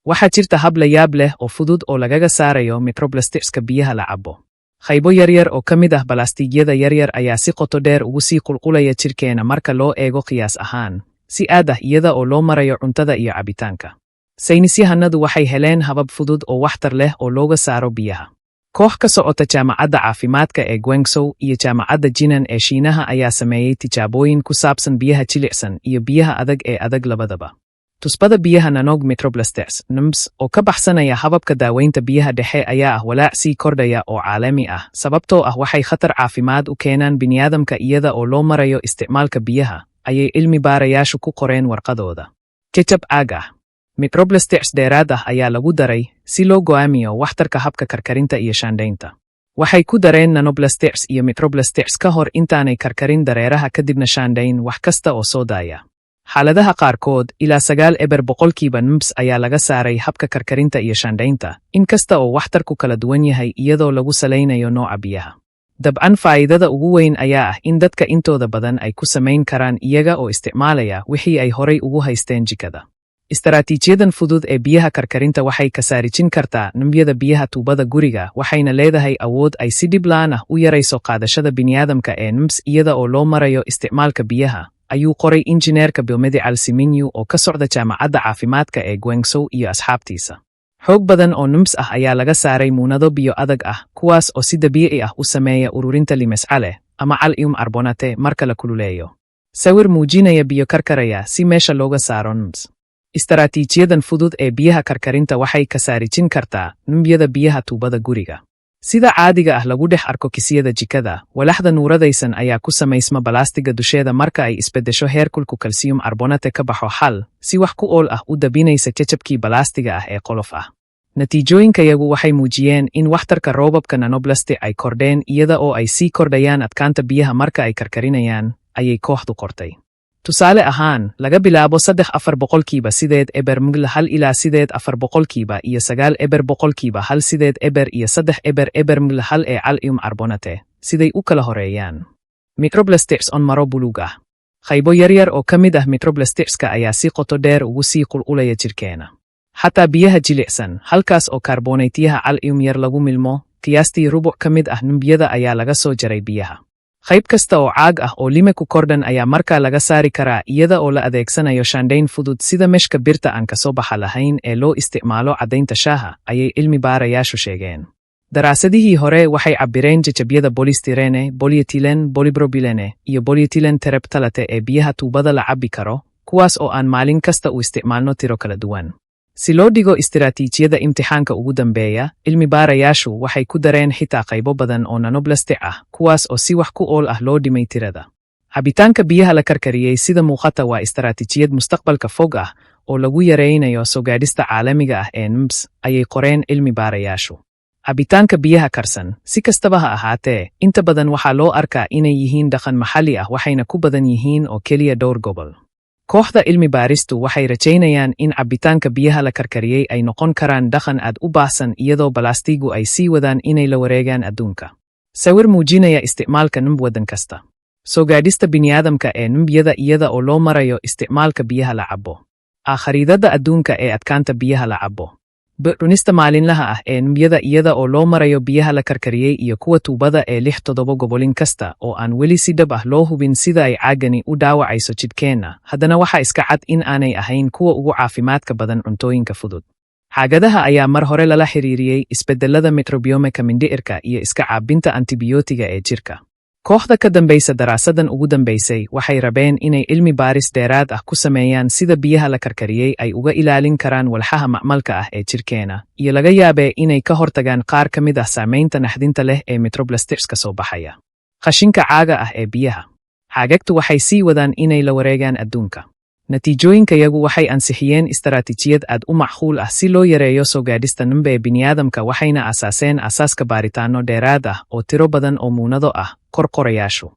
Waxaa jirta hab la yaab leh oo fudud oo lagaga saarayo microplastics-ka biyaha la cabo. Qaybo yaryar oo ka mid ah balaastiigyada yaryar ayaa si qoto dheer ugu sii qulqulaya jidhkeena marka loo eego qiyaas ahaan, si aad ah iyada oo loo marayo cuntada iyo cabitaanka. Saynisyahanadu waxay heleen habab fudud oo waxtar leh oo looga saaro biyaha. Koox ka socota Jaamacadda Caafimaadka ee Guangzhou iyo Jaamacadda Jinan ee Shiinaha ayaa sameeyey tijaabooyin ku saabsan biyaha jilicsan iyo biyaha adag ee adag labadaba. Tusbada biyaha nanog microplastics NMBs oo ka baxsanaya hababka daaweynta biyaha dhexe ayaa ah walaac sii kordhaya oo caalami ah, sababtoo ah waxay khatar caafimaad u keenaan bini'aadamka iyada oo loo marayo isticmaalka biyaha, ayay cilmi baarayaashu ku qoreen warqadooda. Ketchup caag ah. Microplastics dheeraad ah ayaa lagu daray si loo go'aamiyo waxtarka habka karkarinta iyo shaandhaynta. Waxay ku dareen nanoplastics iyo microplastics ka hor intaanay karkarin dareeraha, kadibna shaandhayn wax kasta oo soo daaya. Xaaladaha qaarkood, ilaa 9.0% NMBs ayaa laga saaray habka karkarinta iyo shaandhaynta, inkasta oo waxtarku kala duwan yahay iyadoo lagu salaynayo nooca biyaha. Dabcan, faa'iidada ugu weyn ayaa ah in dadka intooda badan ay ku samayn karaan iyaga oo isticmaalaya wixii ay horay ugu haysteen jikada. Istaraatiijiyadan fudud ee biyaha karkarinta waxay ka saarijin kartaa NMB-yada biyaha tuubada guriga, waxayna leedahay awood ay si dhib la'aan ah u yarayso qaadashada bini'aadamka ee NMBs iyada oo loo marayo isticmaalka biyaha, ayuu qoray injineerka biomedical Siminyu oo ka socda Jaamacadda Caafimaadka ee Guangzhou iyo asxaabtiisa. Xoog badan oo NMBs ah ayaa laga saaray muunado biyo adag ah, kuwaas oo si dabiici ah u sameeya ururinta limescale ama calcium carbonate marka la kululeeyo. Sawir muujinaya biyo karkaraya si meesha looga saaro NMBs. Istaraatiijiyadan fudud ee biyaha karkarinta waxay ka saarijin kartaa NMB-yada biyaha tuubada guriga. Sida caadiga ah lagu dhex arko kisiyada jikada, walaxda nuuradaysan ayaa ku samaysma balaastiga dusheeda marka ay isbeddesho heerkulku calcium carbonate ka baxo xal si wax ku ool ah u dabinaysa jajabkii balaastiga ah ee qolof ah. Natiijooyinkayagu waxay muujiyeen in waxtarka roobabka nanoplastic ay kordheen iyada oo ay sii kordhayaan adkaanta biyaha marka ay karkarinayaan, ayay kooxdu qortay. Tusaale ahaan, laga bilaabo 3.4% 8.0 mgl 1 ilaa 8.4% iyo 9.0% 1.80 iyo 3.00 mgl 1 ee calcium carbonate, siday u kala horeeyaan. Microplastics on maro buluug ah. Qaybo yaryar oo ka mid ah microplastics-ka ayaa si qoto dheer ugu sii qulqulaya jidhkeena. Xataa biyaha jilicsan, halkaas oo karbonaytiyaha calcium yar lagu milmo, qiyaastii rubuc ka mid ah NMB-yada ayaa laga soo jaray biyaha. Qayb kasta oo caag ah oo lime ku kordhan ayaa markaa laga saari karaa iyada oo la adeegsanayo shaandhayn fudud sida meshka birta aan kasoo baxa lahayn ee loo isticmaalo caddaynta shaaha, ayay cilmi baarayaashu sheegeen. Daraasadihii hore waxay cabbireen jajabyada polystyrene, polyethylene, polypropylene iyo polyethylene terephthalate ee biyaha tuubada la cabbi karo, kuwaas oo aan maalin kasta u isticmaalno tiro kala duwan. Si loo dhigo istiraatiijiyada imtixaanka ugu dambeeya, cilmi baarayaashu waxay ku dareen xitaa qaybo badan oo nanoplastic ah, kuwaas oo si wax ku ool ah loo dhimay tirada. Cabitaanka biyaha la karkariyey sida muuqata waa istaraatiijiyad mustaqbalka fog ah oo lagu yareynayo soo gaadhista caalamiga ah ee NMBs, ayay qoreen cilmi baarayaashu. Cabitaanka biyaha karsan, si kastaba ha ahaatee, inta badan waxaa loo arkaa inay yihiin dhaqan maxalli ah, waxayna ku badan yihiin oo keliya dhowr gobol. Kooxda cilmi baaristu waxay rajaynayaan in cabitaanka biyaha la karkariyey ay noqon karaan dhaqan aad u baahsan iyadoo balaastigu ay sii wadaan inay la wareegaan adduunka. Sawir muujinaya isticmaalka NMB waddan kasta. Soo gaadhista bini'aadamka ee NMB-yada iyada oo loo marayo isticmaalka biyaha la cabo. A khariidadda adduunka ee adkaanta biyaha la cabo. B cunista maalinlaha ah ee NMB-yada iyada oo loo marayo biyaha la karkariyey iyo kuwa tuubada ee lix toddoba gobolin kasta oo aan weli si dhab ah loo hubin sida ay caagani u dhaawacayso jidhkeenna, haddana waxaa iska cad in aanay ahayn kuwa ugu caafimaadka badan cuntooyinka fudud. Caagadaha ayaa mar hore lala xiriiriyey isbeddellada microbiome-ka mindhicirka iyo iska caabbinta antibiyootiga ee jirka. Kooxda ka dambaysa daraasadan ugu dambaysay waxay rabeen inay cilmi baaris dheeraad ah ku sameeyaan sida biyaha la karkariyey ay uga ilaalin karaan walxaha macmalka ah ee jirkeena, iyo laga yaabee inay ka hortagaan qaar ka mid ah saamaynta naxdinta leh ee microplastics ka soo baxaya. Qashinka caaga ah ee biyaha. Caagagtu waxay sii wadaan inay la wareegaan adduunka. Natiijooyinkayagu waxay ansixiyeen istaraatiijiyad aad u macquul ah si loo yareeyo soo gaadhista NMB ee bini'aadamka, waxayna asaaseen asaaska baaritaanno dheeraad ah oo tiro badan oo muunado ah, qorqorayaashu.